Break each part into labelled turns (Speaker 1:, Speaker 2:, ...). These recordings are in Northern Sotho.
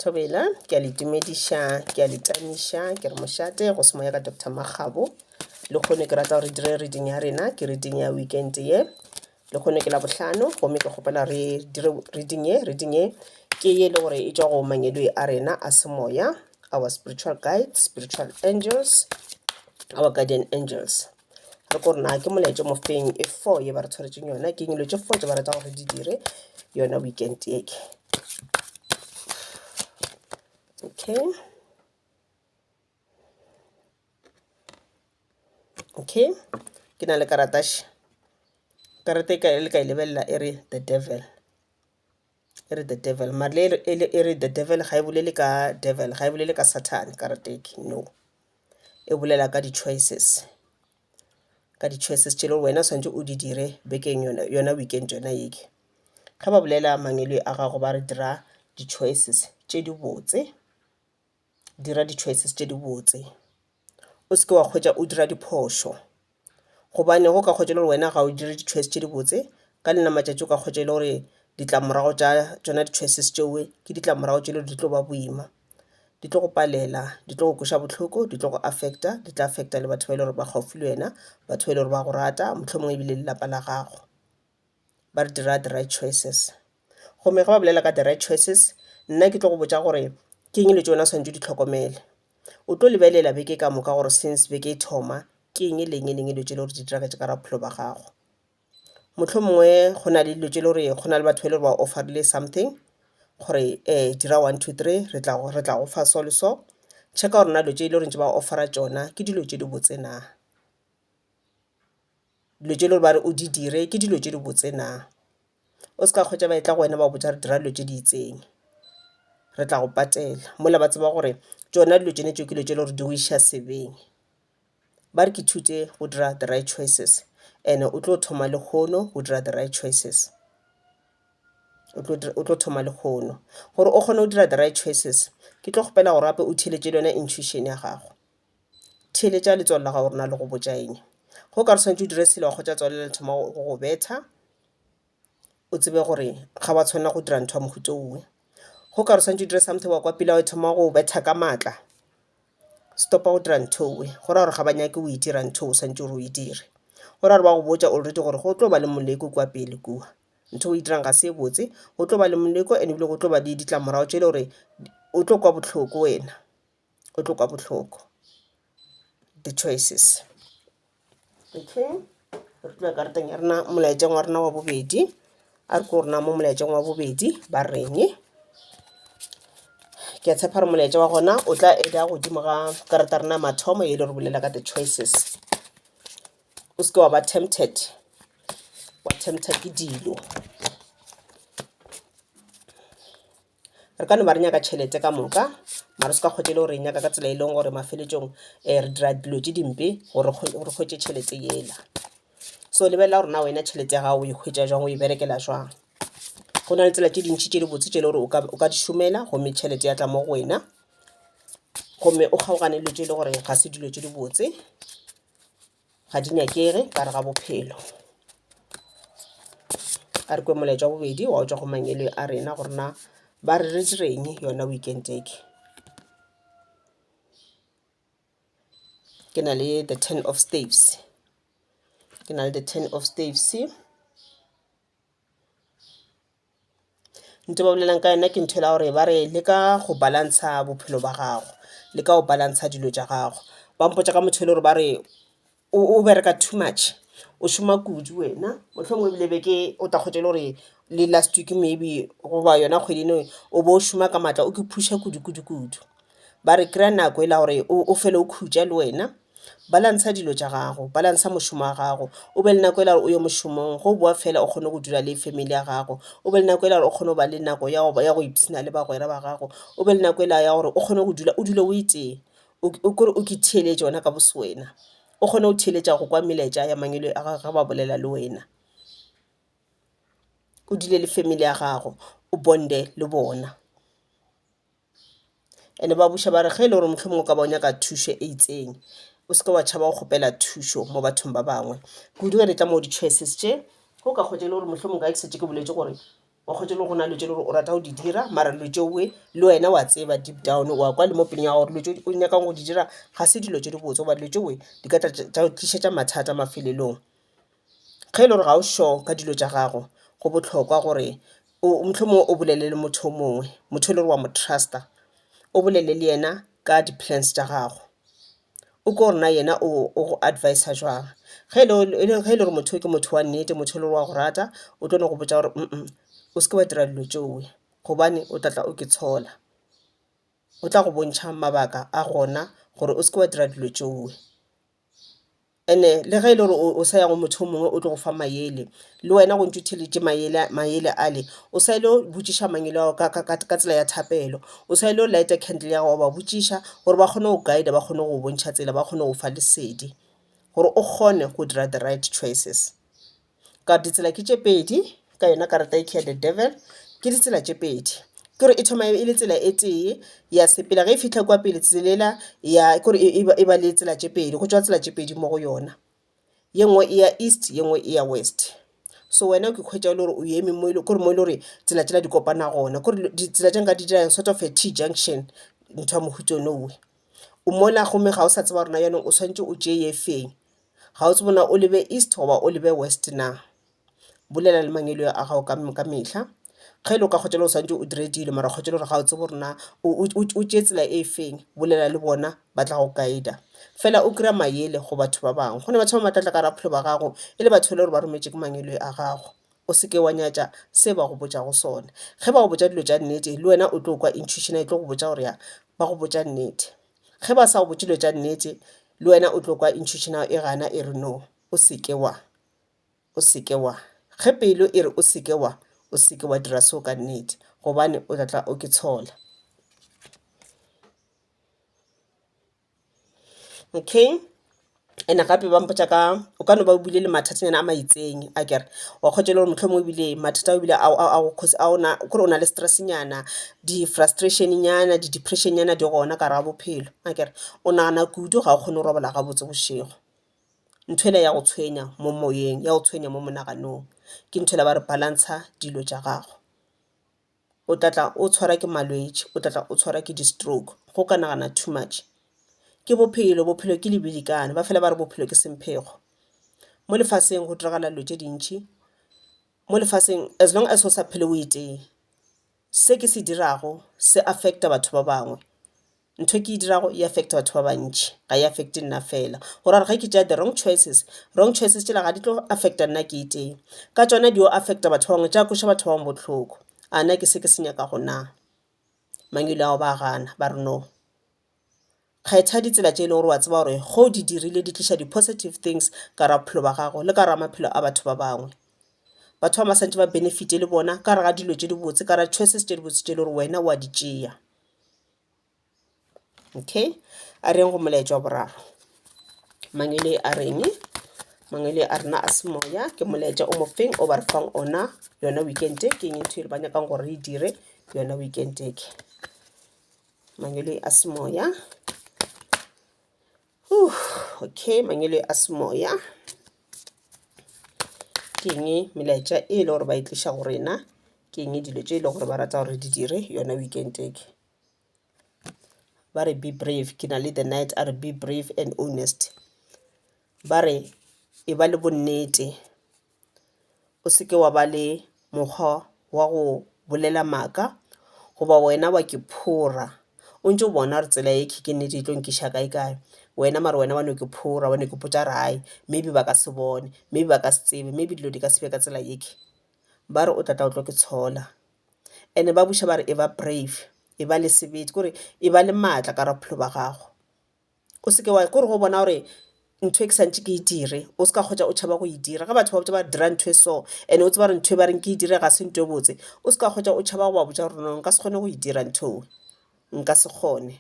Speaker 1: Thobela, ke a le dumediša, ke a le tamiša, ke re mošate go se moya ka Doctor Makgabo. Lekgono ke rata gore re dire reading ya rena, ke reading ya weekend ye. Lekgono ke Labohlano gomme ke kgopela re dire reading ye, reading ye ke ye e le gore e tšwa go mangweloi a rena a semoya, our spiritual guides, spiritual angels, our guardian angels. Re ko re na ke molaetša mo feng e fo ye ba re tshwaretšeng yona, ke eng dilo tše fo tše ba rata gore di dire yona weekend ye ke. Okay. Okay, ke na le karata še. Karata e ka le ka e lebelela e re the devil. E re the devil mare le e e re the devil ga e bolele ka devil ga e bolele ka Satan karata e ke no. E bolela ka di-choices, ka di-choices tše e le gore wena o swanetše o di dire bekeng yona yona weekend yona ye ke. Ge ba bolela mangwele a gago ba re dira di-choices tše di botse, dira di-choices tše di botse. O se ke wa hwetša o dira diphošo gobane ge o ka hwetša e le gore wena ga o dire di-choice tše di botse ka lena matšatši o ka hwetša e le gore ditlamorago tša tšona di-choices tšeo ke ditlamorago tše e le gore di tlo ba boima. Di tlo go palela, di tlo go kweša bohloko, di tlo go affect-a, di tla affect-a le batho ba e le gore ba kgaufsi le wena, batho ba e le gore ba go rata, mohlomongwe ebile le lapa la gago. Ba re dira the right choices. Gomme ge ba bolela ka the right choices, nna ke tlo go botša gore ke eng dilo tše wena o swanetše o di hlokomele. O tlo lebelela beke ka moka gore since beke e thoma ke eng le eng le eng dilo tše e le gore di diragetše ka gare ga bophelo ba gago. Mohlomongwe go na le dilo tše e le gore go na le batho ba e le gore ba offer-ile something gore dira one two three re tla re tla go fa so le so. Check-a gore na dilo tše e le gore ntše ba offer-a tšona ke dilo tše di botse na. Dilo tše e le gore ba re o di dire ke dilo tše di botse na. O se ka hwetša ba etla go wena ba go botša re dira dilo tše di itseng, re tla go patela. Mola ba tseba gore tšona dilo tšone tšeo ke dilo tše e le gore di go iša sebeng. Ba re ke ithute go dira the right choices and-e o tlo thoma lehono go dira the right choices. O tlo o tlo thoma lehono. Gore o kgone go dira the right choices, ke tlo kgopela gore gape o theeletše le yona intuition ya gago. Theeletša letswalo la gago gore na le go botša eng. Ge o ka re swanetše o dire selo wa hwetša letswalo le le thoma go go betha, o tsebe gore ga wa tshwanela go dira ntho ya mohuta owe. Ge o ka re swanetše o dire something wa kwa pelo ya gago e thoma go betha ka maatla, stop-a go dira ntho owe. Go raya gore ga ba nyake o e dira ntho o swanetše gore o e dire. Go raya gore ba go botša already gore go tlo ba le moleko kua pele kua. Ntho o e dirang ga se e botse, go tlo ba le moleko and ebile go tlo ba le ditlamorago tše e le gore o tlo kwa bohloko wena. O tlo kwa bohloko. The choices. Okay, re tlo ya karateng ya rena molaetšeng wa rena wa bobedi. A re ko rena mo molaetšeng wa bobedi ba reng. Ke a tshepa gore molaetša wa gona o tla eda godimo ga karata rena mathomo e le re bolela ka the choices. O se ke wa ba tempted, wa tempted ke dilo. Re ka no ba re nyaka tšhelete ka moka mara se ka kgotsa e le gore re nyaka ka tsela e leng gore mafeletšong re dira dilo tše dimpe gore re hwetše tšhelete yela. So lebelela gore na wena tšhelete ya gago o e hwetša jwang, o e berekela jwang. Go na le tsela tše dintši tše dibotse tše e le gore o ka di šomela gomme tšhelete ya tla mo go wena, gomme o kgaogane le dilo tše e le gore ga se dilo tše dibotse. Ga di nyakege ka gare ga bophelo. A re kwe molaetša wa bobedi wa go tšwa go mangwele a rena gore na ba re re direng yona weekend e ke. Ke na le the ten of staves, ke na le the ten of staves. Ntho e ba bolelang ka yona ke ntho e la gore ba re leka go balance-a bophelo ba gago, leka go balance-a dilo tša gago. Ba mpotša ka motho e le gore ba re o bereka too much, o šoma kudu wena mohlomongwe ebile beke o tla hwetša e le gore le last week maybe goba yona kgwedi eno o bo o šoma ka maatla o ke push-a kudu kudu kudu. Ba re kry-a nako e la gore o fele o khutša le wena. Balantsha dilo tša gago, balantsha mošomo wa gago, o be le nako e la gore o ye mošomong, ge o bowa fela o kgone go dula le family ya gago, o be le nako e la gore o kgone go ba le nako ya go ipshina le bagwera ba gago, o be le nako e la ya gore o kgone go dula o dule o e tee, o kore o ke theeletše wena ka bo sewena, o kgone go theeletša go kwa melaetša ya mangwele a gago ge ba bolela le wena. O dule le family ya gago, o bond-e le bona. And-e ba buša ba re ge e le gore mohlomongwe o ka ba o nyaka thušo e itseng, o se ke wa tšhaba go kgopela thušo mo bathong ba bangwe. Kudu ge re tla mo di-choices tše, ge o ka hwetša e le gore mohlomongwe ka ge ke šetše ke boletše gore. Wa hwetša e le gore go na le dilo tše e le gore o rata go di dira mara dilo tšeoe le wena wa tseba deep down wa kwa le mo pelong ya gago gore dilo tše o nyakang go di dira ga se dilo tše di botse goba dilo tšeoe di ka tla tša go tlišetša mathata mafelelong. Ge e le gore ga o sure ka dilo tša gago go bohlokwa gore o mohlomongwe o bolele le motho o mongwe, motho e le gore wa mo trust-a o bolele le yena ka di-plans tša gago. O kwe gore na yena o go adviser jwang. Ge e le ge e le gore motho o ke motho wa nnete, motho e le gore wa go rata o tlo no go botša gore o se ke wa dira dilo tšeo gobane o tla tla o ke tshola. O tla go bontšha mabaka a gona gore o se ke wa dira dilo tšeo. And-e le ge e le gore o sa ya go motho o mongwe o tlo go fa maele, le wena go ntše o theeleditše maele maele ale, o sa ile botšiša mangwele ao ka ka ka tsela ya thapelo, o sa ile light-a candle ya gago wa ba botšiša gore ba kgone go guide-a ba kgone go bontšha tsela ba kgone go fa lesedi gore o kgone go dira the right choices. Ka gore ditsela ke tše pedi ka yona karata e ya the devil ke ditsela tše pedi. Ke gore e thoma e le tsela e tee ya sepela ge e fihla kua pele tsela yela ya ke gore e ba le tsela tše pedi go tšwa tsela tše pedi mo go yona. Ye nngwe e ya east ye nngwe e ya west. So wena o ke hwetša e le gore o eme mo ke gore mo e le gore tsela tšela di kopana gona ke gore ditsela tše nka di dirang sort of a T junction ntho ya mohuta ono. O mola gomme ga o sa tseba gore na jaanong o swanetše o tšee ye feng. Ga o tsebe na o lebe east goba o lebe west na. Bolela le mangwele a gago ka ka mehla. Ge e le o ka kgotsa le o swanetše o dire dilo mara kgotsa le gore ga o tsebe gore na o tšee tsela e feng, bolela le bona ba tla go guide-a. Fela o kry-a maele go batho ba bangwe. Go na le batho ba bangwe ba tla tla ka gare ga bophelo ba gago e le batho e le gore ba rometše ke mangwele a gago. O se ke wa nyatša se ba go botšago sona. Ge ba go botša dilo tša nnete le wena o tlo kwa intuition e tlo go botša gore ya ba go botša nnete. Ge ba sa go botše dilo tša nnete, le wena o tlo kwa intuition ya gago e gana e re no, o se ke wa, o se ke wa. Ge pelo e re o se ke wa, o se ke wa dira seo ka nnete, gobane o tla tla o ke tshola. Okay. And-e gape ba mpotša ka, o ka no ba o bile le mathatanyana a maitseng akere, wa hwetša e le gore mohlomongwe ebile mathata ao ebile kore o na le stress nyana, di-frustration nyana, di-depression nyana di gona ka gare ga bophelo akere. O nagana kudu ga o kgone go robala gabotse bošego. Ntho ela ya go tshwenya mo moyeng, ya go tshwenya mo monaganong, ke ntho ela ba re balance-a dilo tša gago. O tla tla o tshwarwa ke malwetši, o tla tla o tshwarwa ke di-stroke go ka nagana too much. Ke bophelo, bophelo ke lebidikane, ba fela ba re bophelo ke semphego. Mo lefaseng go diragala dilo tše dintši, mo lefaseng as long as o sa phele o e tee, se ke se dirago se affect-a batho ba bangwe. Ntho e ke e dirago e affect-a batho ba bantši, ga e affect-e nna fela. Go ra gore ge ke tšea the wrong choices, wrong choices tšela ga di tlo affect-a nna ke e tee, ka tšona di yo affect-a batho ba bangwe, tša kweša batho ba bangwe bohloko. A na ke se ke se nyakago na? Mangwele ao ba a gana, ba re no. Kgetha ditsela tše e lego gore wa tseba gore ge o di dirile di tliša di-positive things ka gare ga bophelo ba gago le ka gare ga maphelo a batho ba bangwe. Batho ba bangwe ba santše ba benefit-e le bona ka gare ga dilo tše dibotse, ka gare ga choices tše dibotse tše e le gore wena o a di tšea. Okay, a reng go molaetša wa boraro? Mangwele a reng? Mangwele a rena a semoya ke molaetša o mofeng o ba re fang ona yona weekend e? Ke eng ntho e ba nyakang gore re e dire yona weekend e ke? Mangwele a semoya. Okay, mangwele a semoya. Ke eng melaetša e le gore ba e tliša go rena? Ke eng dilo tše e le gore ba rata gore re di dire yona weekend e ke? Ba re be brave, ke na le the night a re be brave and honest. Ba re e ba le bonnete, o se ke wa ba le mokgwa wa go bolela maaka goba wena wa ke phora. O ntše o bona gore tsela ye ke nnete e tlo nkiša kae kae, wena mara wena wa no ke phora wa no ke botša gore hai maybe ba ka se bone, maybe ba ka se tsebe, maybe dilo di ka se be ka tsela ye. Ba re o tla tla o tlo ke tshola. And-e ba buša ba re e ba brave, e ba le sebete, kore e ba le maatla ka gare ga bophelo ba gago. O se ke wa, kore go bona gore ntho e ke santše ke e dire, o se ka kgotsa o tšhaba go e dira. Ge batho ba botša ba re dira ntho e so, and-e o tseba gore ntho e ba reng ke e dire ga se ntho e botse, o se ka kgotsa o tšhaba go ba botša gore no nka se kgone go e dira ntho eo, nka se kgone.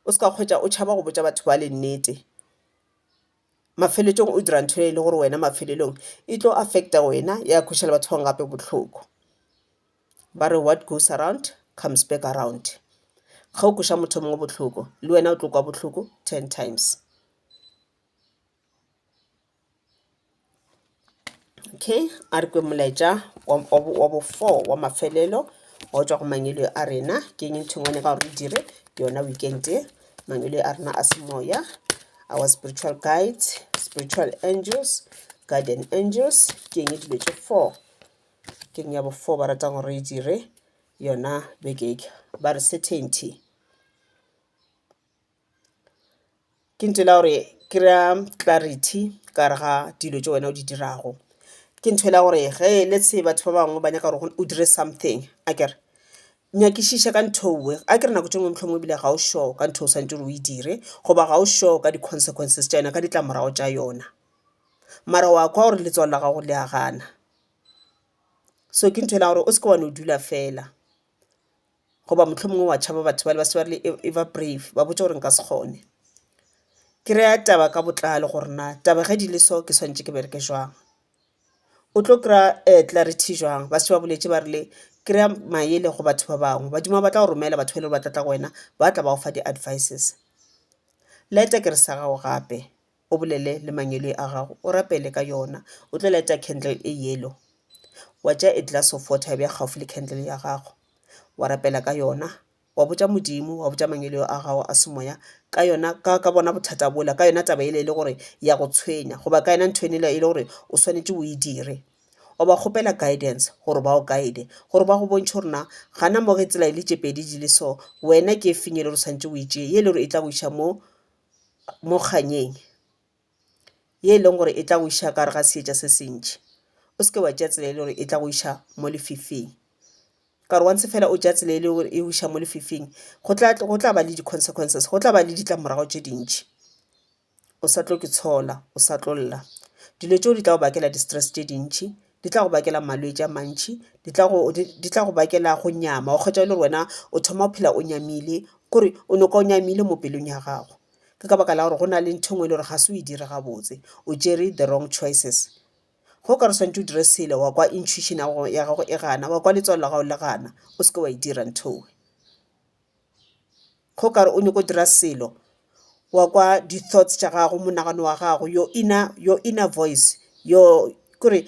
Speaker 1: O se ka kgotsa o tšhaba go botša batho bale nnete. Mafeletšong o dira ntho e le gore wena mafelelong e tlo affect-a wena ya kweša le batho ba bangwe gape bohloko. Ba re what goes around comes back around. Ge o kweša motho o mongwe bohloko le wena o tlo kwa bohloko ten times. Okay, a re kwe molaetša wa, wa, wa bo 4 wa mafelelo wa go tšwa go mangwele a rena. Ke eng ntho e nngwe nyaka gore re dire yona weekend ye? Mangwele a rena a semoya, our spiritual guides, spiritual angels, guardian angels. Ke eng dilo tše 4? Ke eng ya bo 4 ba ratang gore re e dire yona beke e? Ba re certainty. Ke ntho e la gore kry-a clarity ka gare ga dilo tše wena o di dirago. Ke ntho e la gore ge let's say batho ba bangwe ba nyaka gore o dire something akere, nyakišiša ka ntho eo akere nako tše dingwe mohlomongwe ebile ga o sure ka ntho o swanetše gore o e dire goba ga o sure ka di-consequences tša yona, ka ditlamorago tša yona. Mara wa kwa gore letswalo la gago le a gana. So ke ntho e la gore o se ke wa no dula fela. Goba mohlomongwe wa tšhaba batho bale ba se ba rile e ba brave, ba botša gore nka se kgone. Kry-a taba ka botlalo gore na taba ge di le so ke swanetše ke bereke jwang. O tlo kry-a clarity jwang, ba šetše ba boletše ba rile kry-a maele go batho ba bangwe, badimo ba tla go romela batho ba e le gore ba tla tla go wena ba tla ba go fa di-advices. Light-a kere sa gago gape o bolele le mangwele a gago o rapele ka yona. O tlo light-a candle e yellow, wa tšea a glass of water ya beya kgaufsi le candle ya gago, wa rapela ka yona, wa botša Modimo, wa botša mangwele a gago a semoya ka yona, ka ka bona bothata bola, ka yona taba yela e le gore ya go tshwenya goba ka yona ntho yela e le gore o swanetše o e dire. Wa ba kgopela guidance gore ba go guide, gore ba go bontšhe gore na gana mo ge tsela e le tše pedi di le so, wena ke e feng e le gore o swanetše o e tšee, ye e le gore e tla go iša mo mo kganyeng ye e leng gore e tla go iša ka gare ga seetša se sentši. O se ke wa tšea tsela e le gore e tla go iša mo lefifing. Ka gore once fela o tšea tsela e le gore e go iša mo lefifing, go tla go tla ba le di-consequences, go tla ba le ditlamorago tše dintši. O sa tlo ke tshola, o sa tlo lla. Dilo tšeo di tla go bakela di-stress tše dintši, di tla go bakela malwetši a mantši, di tla go di tla go bakela go nyama, wa hwetša e le gore wena o thoma go phela o nyamile, kore o no kwa o nyamile mo pelong ya gago. Ke ka baka la gore go na le ntho e nngwe e le gore ga se o e dire gabotse, o tšere the wrong choices. Ge o ka re swanetše o dire selo wa kwa intuition ya gago e gana, wa kwa letswalo la gago le gana, o se ke wa e dira ntho eo. Ge o ka re o nyako dira selo wa kwa di-thoughts tša gago, monagano wa gago, your inner, your inner voice, your kore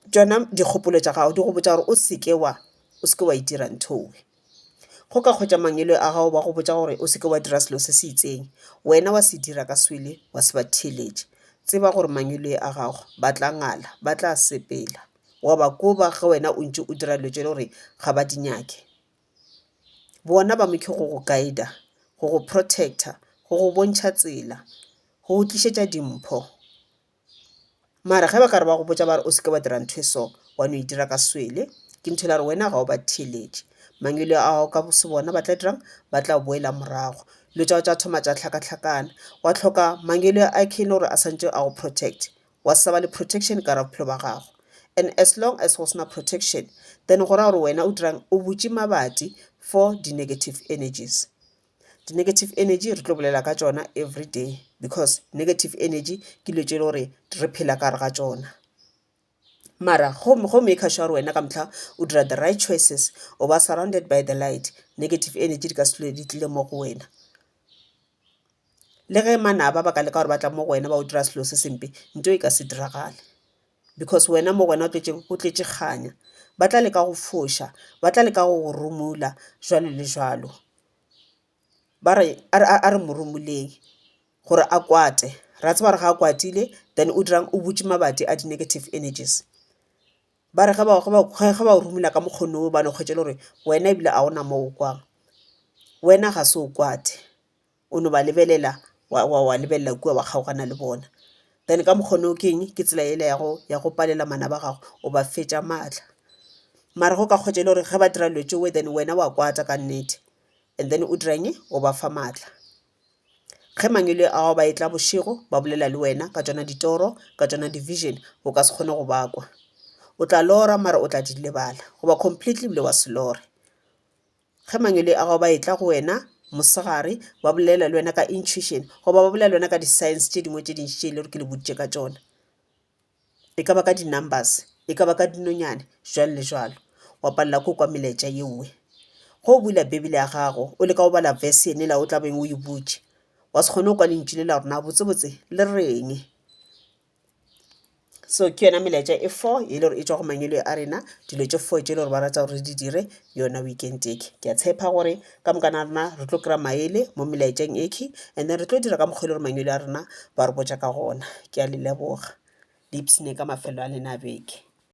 Speaker 1: tšona dikgopolo tša gago di go botša gore o se ke wa, o se ke wa e dira ntho eo. Go ka hwetša mangwele a gago ba go botša gore o se ke wa dira selo se se itseng, wena wa se dira ka swele wa se ba theeletše. Tseba gore mangwele a gago ba tla ngala, ba tla sepela, wa ba koba ge wena o ntše o dira dilo tše e le gore ga ba di nyake. Bona ba mekhe go go guide-a, go go protect-a, go go bontšha tsela, go go tlišetša dimpho. Mara ge ba ka re ba go botša ba re o se ke wa dira ntho e so, wa no e dira ka swele, ke ntho e le ya gore wena ga o ba theeletše. Mangwele a gago ka se bona ba tla dirang? Ba tla boela morago. Dilo tša gago tša thoma tša hlakahlakana. Wa hloka mangwele a e le gore a santše a go protect, wa se sa ba le protection ka gare ga bophelo ba gago. And as long as go se na protection, then go ra gore wena o dirang? O butše mabati for di-negative energies. Di-negative energy re tlo bolela ka tšona everyday because negative energy ke dilo tše e le gore re phela ka gare ga tšona. Mara go go maker sure gore wena ka mehla o dira the right choices, o ba surrounded by the light, negative energy di ka se hlole di tlile mo go wena. Le ge manaba ba ka leka gore ba tla mo go wena ba o dira selo se sempe, ntho e ka se diragale because wena mo go wena o tletše o tletše kganya. Ba tla leka go foša, ba tla leka go go rumola jwalo le jwalo. Ba re a re mo rumoleng gore a kwate, ra tseba gore ga a kwatile then o dirang o butše mabati a di-negative energies. Ba re ge ba ge ba o rumola ka mokgwa ono ba no hwetša e le gore wena ebile ga gona mo o kwang, wena ga se o kwate o no ba lebelela wa lebelela kua wa kgaogana le bona. Then ka mokgwa ono ke eng ke tsela yela ya go ya go palela manaba a gago o ba fetša maatla. Mara ge o ka hwetša e le gore ge ba dira dilo tšeo then wena wa kwata ka nnete and then o dira eng o ba fa maatla. Ge mangwele a gago ba etla bošego ba bolela le wena ka tšona ditoro ka tšona di-vision o ka se kgone go ba kwa. O tla lora mara o tla di lebala goba completely ebile wa se lore. Ge mangwele a gago ba etla go wena mosegare ba bolela le wena ka intuition goba ba bolela le wena ka di-signs tše dingwe tše dintši tše e le gore ke le boditše ka tšona. E ka ba ka di-numbers, e ka ba ka dinonyane, jwalo le jwalo. Wa palela ke go kwa melaetša yeo. Ge o bula Bibele ya gago o leka go bala verse yela o tla beng o e butše, wa se kgone go kwa lentšu le la gore na botsebotse le reng. So ke yona melaetša e for e le gore e tšwa go mangwele a rena, dilo tše for tše e le gore ba rata gore re di dire yona weekend e. Ke a tshepa gore ka moka ga rena re tlo kry-a maele mo melaetšeng e and then re tlo dira ka mokgwa e le gore mangwele a rena ba re botša ka gona. Ke a le leboga, le ipshine ka mafelo a lena a beke.